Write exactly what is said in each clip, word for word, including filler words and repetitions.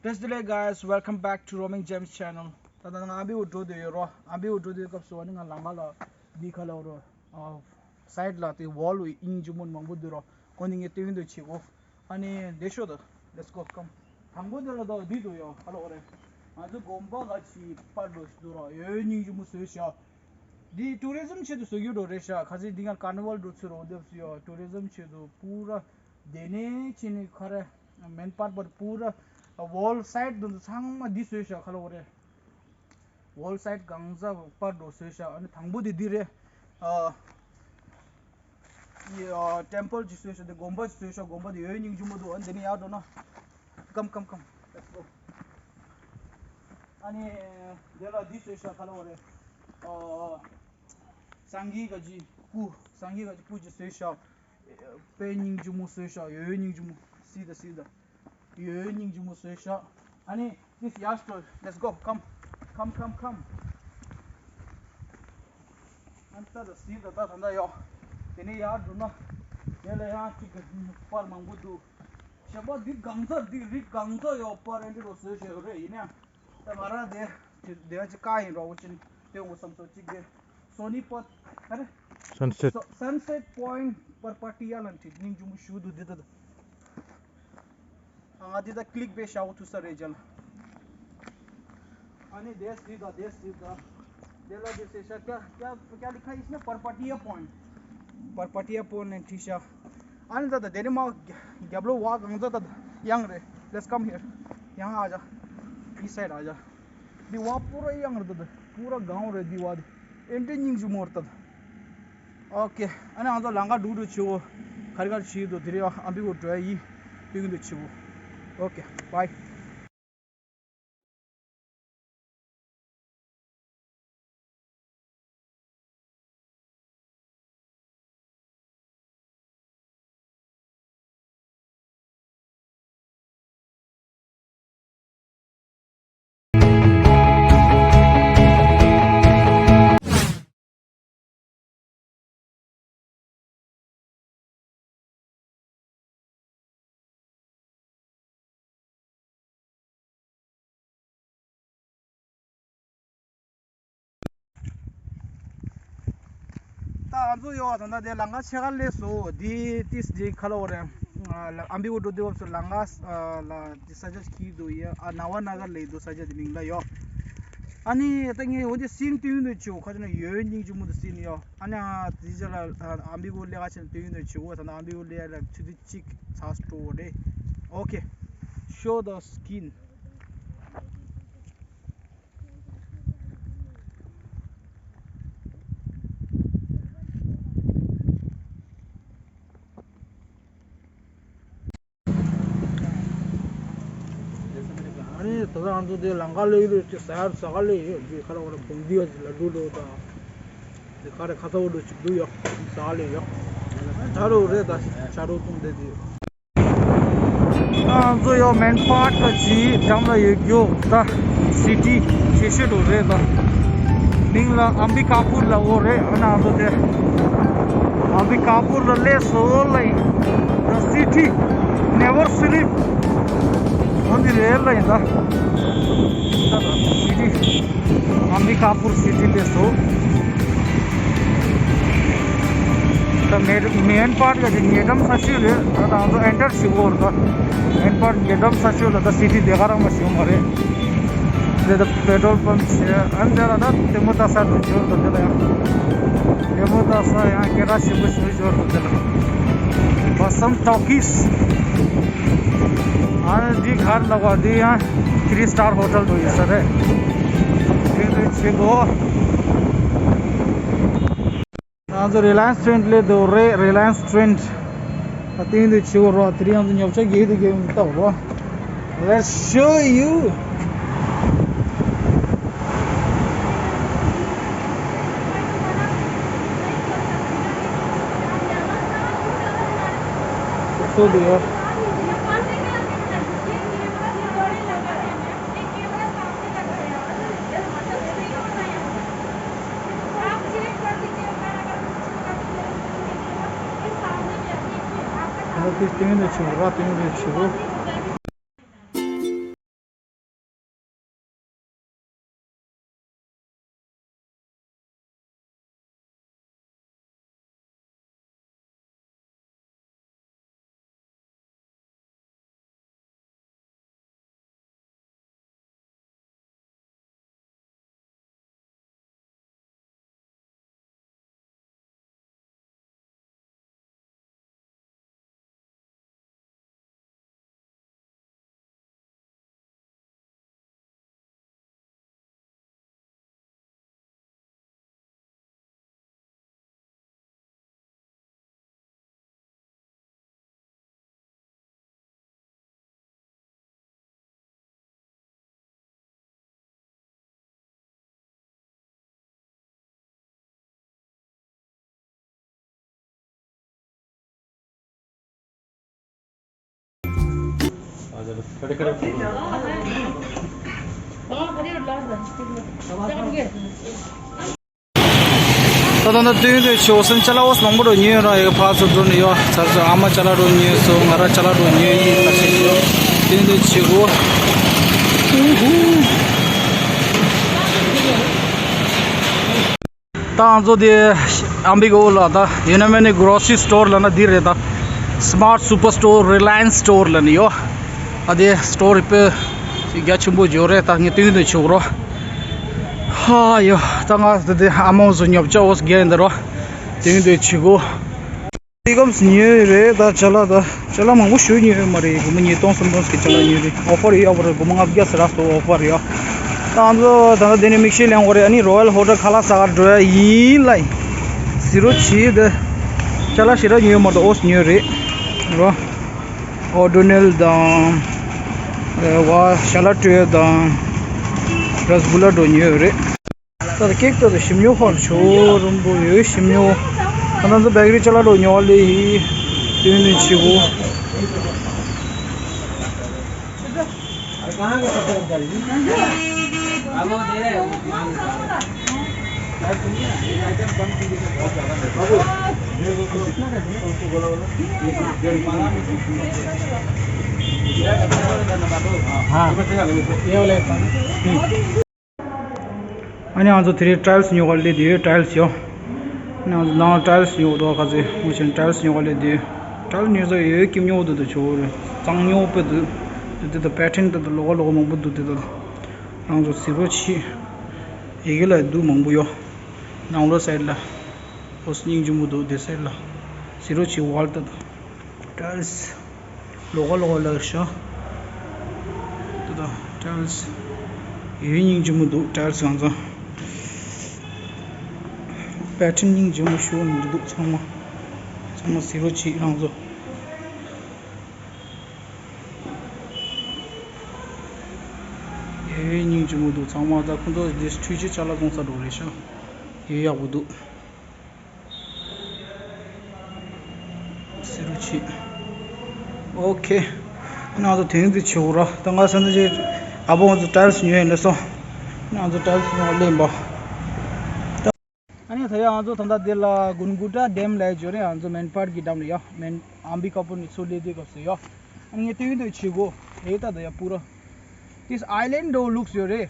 Test delay guys, welcome back to Roaming Gems channel. ད་ལྟ་ང་ཨམ་བི་འུ་འགྲོ་འདོད་ཡོད་རོ། ཨམ་བི་འུ་འགྲོ་འདོད་སྐབས་སུ་ཨ་ནི་ང་ལམ་ཁ་ལ་འདི་ཁ་ལ་འོ་རོ། སའིཌ་ལ་དེ་ཝོལ་ཡིན་ཅུ་མོ་མང་པོ་འདུག་རོ། ཁོ་ནི་ངས་སྟོན་འདོད་ཆེ་གོ། ཨ་ནི་འདི་ཤོ་ད། Let's go, come. དང་པོ་དེ་ལ་ད་འདི་འདུག་ཡོ། ཧ་ལོ་རེ། ང་ཚོ་དགོན་པ་ལ་ཆི་པར་འགྲོ་ཞིག་འདུག་རོ། ཡོད་སྙིང་ཅུ་མོ་བཟོས་ཤག་འདི་ཊུ་རི་ཛམ་ཆེད་དུ་བཟོ་རྒྱུ་འགྲོ་རེད་ཤག་ཁ་སང་འདི་ང་ཀར་ནི་ཝལ་འགྲོ་ཚུལ་རོ་འདེབས་སུ་ཡོ། ཊུ་རི་ཛམ་ཆེད་དུ་པུ་ར། དེ་ནས་ཕྱི་ནས་ཁ་ར་མེན་པར་པར་པུ་ར་ཝོལ་སའིཌ་འདི་ཚོ་ཚང་མ་འདི་བཟོས་ཤག་ཁ་ལོ་རེ། ཝོལ་སའིཌ་གང་ཟག་པར་འགྲོ་བཟོས་ཤག་ཨ་ནི་དང་པོ་དེ་འདི་རེད། ཨ་ཡི་ཨ་ཊེམ་པལ་ཅིག་བཟོས་ཤག་དེ་དགོན་པ་ཅིག་བཟོས་ཤག་དགོན་པ་དེ་ཡོད་སྙིང་རྗེ་མོ་འདུག་ཨ་ནི་དེ་ནས་ཡར་འགྲོ་ན། Come, come, come. Let's go. ཨ་ནི་དེ་ལ་འདི་བཟོས་ཤག་ཁ་ལོ་རེད། ཨ་སངས་རྒྱས་ག་ཅི་སྐུ། སངས་རྒྱས་ག་ཅི་སྐུ་ཅིག་བཟོས་ཤག་དཔེ་སྙིང་རྗེ་མོ་བཟོས་ཤག་ཡོད་སྙིང་རྗེ་མོ། སི་ད་སི་ད། ཡོད་སྙིང་རྗེ་མོ་བཟོས་ཤག་ཨ་ནི་this yard store. Let's go. Come. Come, come, come. ཨ་ནི་ད་ད་སི་ད་ད་ད་ད་ཡོ། དེ་ནས་ཡར་འགྲོ་ན། དེ་ལ་ཡང་གཅིག་གི་པར་མང་པོ་འདུག་ཞག་པ་འདི་གང་ཚར་འདི་རིགས་གང་ཚར་ཡོ་པར་རེ་འདྲ་རོ་བཟོས་བྱས་རེད་ཡིན་ན། ད་ང་རང་དེ་དེ་བ་ཅིག་བཀག་ཡིན་རོགས་ཅིག་སྟོན་དགོས་བསམ་སོང་གཅིག་དེ། སོ་ནི་པོ་ཨ་རེ། Sunset. Sunset Point པར་པ་ཏི་ཡ་ལ་འཁྲིད་སྙིང་རྗེ་མོ་ཞུ་འདུག་འདི་ད་ད། ང་འདི་ད་ཀླིག་བེ་ཤ་འོ་ཐུ་ས་རེ་ཇལ། ཨ་ནི་དེ་སི་ད་དེ་སི་ད། དེ་ལ་དེ་སེ་ཤ་ཀྱ་ཀྱ་ཀྱ་ལི་ཁ་ཡིས་ན་པར་པ་ཏི་ཡ་པོན། པར་པ་ཏི་ཡ་པོན་ནས་འཁྲིད་ཤག་ཨ་ནི་ད་ད་དེ་ནི་མ་རྒྱབ་ལོ་བ་གང་ཚ་ད་ཡང་རེད། Let's come here. ཡང་ཨ་ཇ། East side ཨ་ཇ། འདི་བ་པུ་ར་ཡང་རེད་ད། པུ་ར་གང་རེད་འདི་བ་འདི། ཨེ་འདྲ་སྙིང་རྗེ་མོ་རེད་ད། ཨོ་ཁེ། ཨ་ནི་ང་ཚོ་ལམ་ཁ་འགྲོ་འགྲོ་བྱེད་འོ། ག་རེ་ག་རེ་བྱེད་འདུག་དེ་རེད། ཨམ་བི་འུ་འགྲོ་ཡ་ཡིན། སྟོན་གྱི་འདུག་བྱེད་འོ། ཨོ་ཁེ། བྷའི། ད་ང་ཚོ་ཡོད་པ་ད་ལྟ་དེ་ལམ་ཁ་ཕྱེད་ཀ་སླེབས་སོང་། དེ་ཏིས་དེ་ཁ་ལོ་རེད། ཨམ་བི་འུ་འགྲོ་དུས་སྐབས་སུ་ལམ་ཁ་ལ་དེ་ས་ཆ་ཞིག་འདུག་ཡ། ཨ་ནཱ་ཝ་ན་གར་ལབ་འདུག་ས་ཆ་དེ་མིང་ལ་ཡོད། ཨ་ནི་ད་ངས་འོ་དེ་སིན་སྟོན་འདུག་བྱེད་འོ། ཁ་ཆེ་ན་ཡོད་སྙིང་རྗེ་མོ་འདུག་སིན་ཡོད། ཨ་ནི་ཨ་དེ་ཆ་ལ་ཨམ་བི་འུ་སླེབས་ཁ་ཆེ་ན་སྟོན་འདུག་བྱེད་འོ། ད་ནི་ཨམ་བི་འུ་སླེབས་ལ་ཆུ་ཚོད་གཅིག་ཚར་འགྲོ་འོ་རེད། ཨོ་ཁེ། Show the skin. ཨ་ནི་ད་ལྟ་ང་ཚོ་དེ་ལམ་ཁ་ལ་ཡོད་རེད། ཅིག་ཟ་ཡ་ཟ་ག་ལ་ཡོད་ཅིག་ཁ་ལ་བ་ལ་བོང་བུ་ཡོད་ཅིག་ལ་འགྲོ་འགྲོ་དང་། དེ་ག་རེ་ཁ་ཚ་བོ་འགྲོ་ཅིག་འདུག་ཡོད་ཟ་ག་ལ་ཡོད། ཆ་རོགས་རེད། ད་ཆ་རོགས་གཏོང་བསྡད་དེ་ཡོད། ང་ཚོ་ཡོད་མེན་པར་ད་ཅི་འགྲམ་ལ་ཡོད་རྒྱུ་ད་སི་ཊི་ཆེ་ཤོས་འགྲོ་རེད་ད། མིང་ལ་ཨམ་བི་ཀ་པུར་ལ་འོ་རེད། ཨ་ནི་ང་ཚོ་དེ་ཨམ་བི་ཀ་པུར་ལ་སླེབས་སོང་ལ་ཡིན། The city never sleep. འོ་འདི་རེད་ལ་ཡིན་ད། ད་ད་སི་ཊི་ཨམ་བི་ཀ་པུར་སི་ཊི་སླེབས་སོང་། ད་མེ་མེན་པར་ག་དེ་ཉེ་འགྲམ་ས་ཆ་རེད། ད་ང་ཚོ་ཨེན་ཊར་བྱེད་དགོས་རེད་ད། མེན་པར་ཉེ་འགྲམ་ས་ཆ་ལ་ད་སི་ཊི་དེ་ག་རང་མ་ཞིག་ཡོད་མ་རེད། དེ་ད་པེ་ཊོལ་པམ་བྱས། ཨ་ནི་དེ་ལ་ད་ལྟད་མོ་ལྟ་ས་འགྲོ་འབྱོར་འདུག་དེ་ལ་ཡང་ལྟད་མོ་ལྟ་ས་ཡང་སྐད་གྲགས་ཆེན་པོ་ཞིག་འབྱོར་འདུག་དེ་ལ་བསམ་ཊོ་ཀིས། ཨ་ནི་འདི་ག་རེ་ལབ་པ། འདི་ཡང་ཐི་རི་སི་ཊར་ཧོ་ཊེལ་འགྲོ་ཡོད་ས་རེད། འགྲིག་འགྲིག་བྱེད་དགོས། ང་ཚོ་རི་ལ་ཡན་སི་ཊྲེན་སླེབས་འདུག་རེད། རི་ལ་ཡན་སི་ཊྲེན། ད་སྟེང་དུ་ཆེ་བོ་རོ། དེ་རིང་ང་ཚོ་ཉོ་ཆ་རྒྱག་དུས་རྒྱག་མི་ལྟ་བུ་རོ། Let's show you. སོ་དེ་ཡོད། ང་ཚོ་སྟེང་དུ་ཆེ་བོ་རོ། སྟེང་དུ་ཆེ་བོ། ད་ད་ད་སྟོན་དུ་ཆོག་སེམས་ཅ་ལག་འོས་མང་པོ་འགྲོ་ཉོས་ར་ཡོད། ཕར་ཚུར་འགྲོ་ནས་ཡོད། ཚར་ཚུར་ཨ་མ་ཅ་ལག་འགྲོ་ཉོས་སོང་། ང་ར་ཅ་ལག་འགྲོ་ཉོས་ཡིན། ད་ཆེ་ཡོད། སྟོན་དུ་ཆེ་གོ། ད་ང་ཚོ་དེ་ཨམ་བི་གོ་ལ་ད་ཡུ་ན་མ་ནི་གོ་རོ་སི་རི་སི་ཊོར་ལབ་ན་འདི་རེད། ད་སི་མཱར་ཊི་སུ་པར་སི་ཊོར་རི་ལ་ཡན་སི་སི་ཊོར་ལབ་ནི་ཡོད། ཨ་དེ་སི་ཊོར་རི་པེ་ཞིག་རྒྱ་ཆེན་པོ་ཡོད་རེད། ད་ངས་སྟོན་དུ་ཆུག་རོ། ཧ་ཡོ། ད་ང་ཚོ་དེ་ཨ་མ་ཚོ་ཉོབ་ཅག་འོས་རྒྱ་ཡིན་ད་རོ། སྟོན་དུ་ཆུག་གོ། དེ་སྐབས་སུ་ཉོས་རེད། ད་ཅ་ལག་ད་ཅ་ལག་མང་པོ་ཞིག་ཉོས་ཡོད་མ་རེད། སྒོར་མོ་ཉིས་སྟོང་སུམ་སྟོང་ཞིག་གི་ཅ་ལག་ཉོས་རེད། ཨོ་ཕར་ཡོད་པ་རེད། སྒོར་མོ་ལྔ་བརྒྱ་ཟེར་ར་སོ་ཨོ་ཕར་ཡོད། ད་ང་ཚོ་ད་ལྟ་དེ་ནས་མིག་ཤེལ་ལེན་དགོས་རེད། ཨ་ནི་རོ་ཡལ་ཧོ་ཊེལ་ཁ་ལག་ཟ་གར་འགྲོ་ཡ་ཡིན་ལ། ཟི་རོ་བྱིས་ད་ཅ་ལག་ཞེ་དྲག་ཉོས་ཡོད་མ་རེད། ཨོ་སི་ཉོས་རེད་རོ། ཨོ་ཌོ་ནལ་དང་། ཨ་བ་ཤ་ལ་ཏྲེ་དང་། ར་སི་གུ་ལ་འགྲོ་ཉོས་ཡོད་རེད། ད་ལྟ་ཀེག་ད་ལྟ་ཞིམ་ཉོ་ཧོར་ཆོ་རུམ་བུ་ཡོད་ཞིམ་ཉོ། ད་ལྟ་ཚོ་བེ་ཀ་རི་ཅ་ལག་འགྲོ་ཉོ་བ་ལེ་ཡི། དེ་ནས་ཆི་གོ། ཨ་ནི་ང་ཚོ་དེ་རིང་ཊའི་ལི་སི་ཉོ་ག་སླེབས་དུས་ཊའི་ལི་སི་ཡོད། ཨ་ནི་ང་ཚོ་ནང་ཊའི་ལི་སི་ཉོ་འདུག་ག་ཚོད་ངོ་ཤེས་ཊའི་ལི་སི་ཉོ་ག་སླེབས་དུས་ཊའི་ལི་སི་ཉོ་ས་ཡོད་ཀྱི་ཉོ་འདུག་དུ་ཆོ་རེད། གཙང་ཉོ་པོ་འདུག་དུ་དེ་དང་པེ་ཊན་དེ་དང་ལོགས་ཀ་ལོགས་ཀ་མང་པོ་འདུག་དེ་དང་། རང་ཚོ་ཟི་རོ་ཆི་ཡི་གེ་ལ་འདུག་མང་པོ་ཡོད། ནང་ལོགས་སའིཌ་ལ་ཨོ་སྙིང་རྗེ་མོ་འདུག་དེ་སའིཌ་ལ་ཟི་རོ་ཆི་ཝོལ་ཊི་དང་། ཊའི་ལི་སི། ལོགས་ཀ་ལོགས་ཀ་ལ་ཤོ། ད་ད་ཊའི་ལི་སི། ཡོད་སྙིང་རྗེ་མོ་འདུག་ཊའི་ལི་སི་ང་ཚོ། པེ་ཊན་སྙིང་རྗེ་མོ་ཤོ་མི་འདུག་ཚང་མ། ཚང་མ་ཟི་རོ་ཆི་རང་ཚོ། ཡོད་སྙིང་རྗེ་མོ་འདུག་ཚང་མ། ད་ཁོང་ཚོ་འདི་འཕྲུལ་ཆས་ཅ་ལག་བཙོང་ས་འགྲོ་རེད་ཤག་ཡོད་ཡག་པོ་འདུག་ཟི་རོ་ཆི། ཨོ་ཁེ། ང་ཚོ་དེང་དུ་ཆེ་བོ་ར། ད་ང་ས་ན་ཅིག་ཨ་ཕོ་ང་ཚོ་ཊའི་ལི་སི་ཉོས་ཡིན་ལེ་སོང་། ང་ཚོ་ཊའི་ལི་སི་ཉོ་ལེན་པ། ཨ་ནི་ད་ཡ་ང་ཚོ་ད་ལྟ་འདི་ལ་གུན་གུ་ཏྲ་ཌེམ་ལ་འབྱོར་རེད། ང་ཚོ་མེན་པར་གྱི་ཌེམ་ལ་ཡ་མེན་ཨམ་བི་ཀ་པུར་ནས་ཚུར་སླེབས་དུས་སྐབས་སུ་ཡ། ཨ་ནི་ངས་སྟོན་དུ་ཆེ་གོ། ཨེ་ད་ད་ཡ་པུ་ར། ཏིས་ཨའི་ལེན་ཌི་འདྲ་བོ་ལུགས་ཡོད་རེད།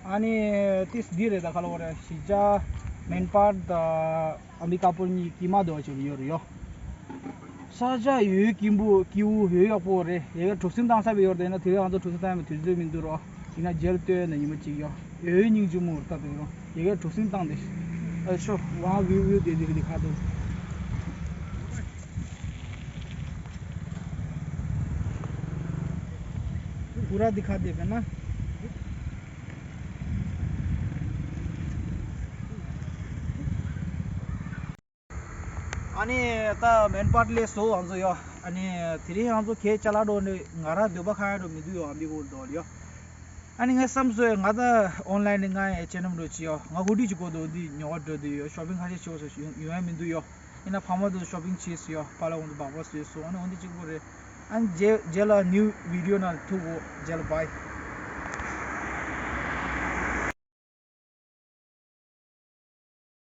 ཨ་ནི་ཏིས་འདི་རེད། ད་ཁ་ལོ་རེད། གཞིས་ཆགས་མེན་པར་དང་ཨམ་བི་ཀ་པུར་གཉིས་དཀྱིལ་མ་འདྲ་བོ་ཅིག་ཡོད་རེད་ཡོ། ས་ཆ་ཡོད་སྐྱིད་པོ་སྐྱིད་པོ་ཡོད་ཡག་པོ་རེད། ཡ་གི་གྲུ་གཟིངས་བཏང་ས་བས་ཡོད་རེད། ཡིན་ན་དེ་རིང་ང་ཚོ་གྲུ་གཟིངས་བཏང་ཡ་མེད། དུས་ཚོད་མི་འདུག་རོ། ཡིན་ན་རྗེས་ལ་ལྟོས་ན་ཉི་མ་གཅིག་ཡོ། ཡོད་སྙིང་རྗེ་མོ་རེད། ད་དེ་རིང་ཡ་གི་གྲུ་གཟིངས་བཏང་དེ། ཨ་ཤོ་ཝང་བིའུ་བིའུ་དེ་དེ་དེ་ཁ་ཐུག་ཁུ་ར་འདི་ཁ་བསྡད་པས་ན། ཨ་ནི་ད་མེན་པར་སླེབས་སོང་ང་ཚོ་ཡོ། ཨ་ནི་དེ་རིང་ང་ཚོ་ཁའི་ཅ་ལག་འགྲོ་ནི་ང་རང་འདོད་པ་ཁ་ཡ་འགྲོ་མི་འདུག་ཡོ། ཨ་མི་གོ་འགྲོ་ཡོ། ཨ་ནི་ངས་བསམ་སོང་ང་ད་ཨོན་ལའིན་ནས་ང་ཡ་ཅེ་ནམ་འགྲོ་ཅི་ཡོ། ང་ཧུ་ཌི་ཅིག་གོ་འདུག་འདི་ཉོ་བ་འགྲོ་འདུག་ཡོ། ཤོ་པིང་ཁ་ཤས་ཆེ་བོ་ཡོང་ཡ་མི་འདུག་ཡོ། ཡིན་ན་ཕ་མ་དུ་ཤོ་པིང་བྱས་སོང་ཡོ། པཱ་ལགས་འོང་དུ་སྦག་སྦག་བཟོས་སོང་། ཨ་ནི་འོང་དུ་གཅིག་པོ་རེད། ཨ་ནི་རྗེས་རྗེས་ལ་ནིའུ་བི་ཌི་ཡོ་ནང་ཐུག་གོ། རྗེས་ལ་བྷའི།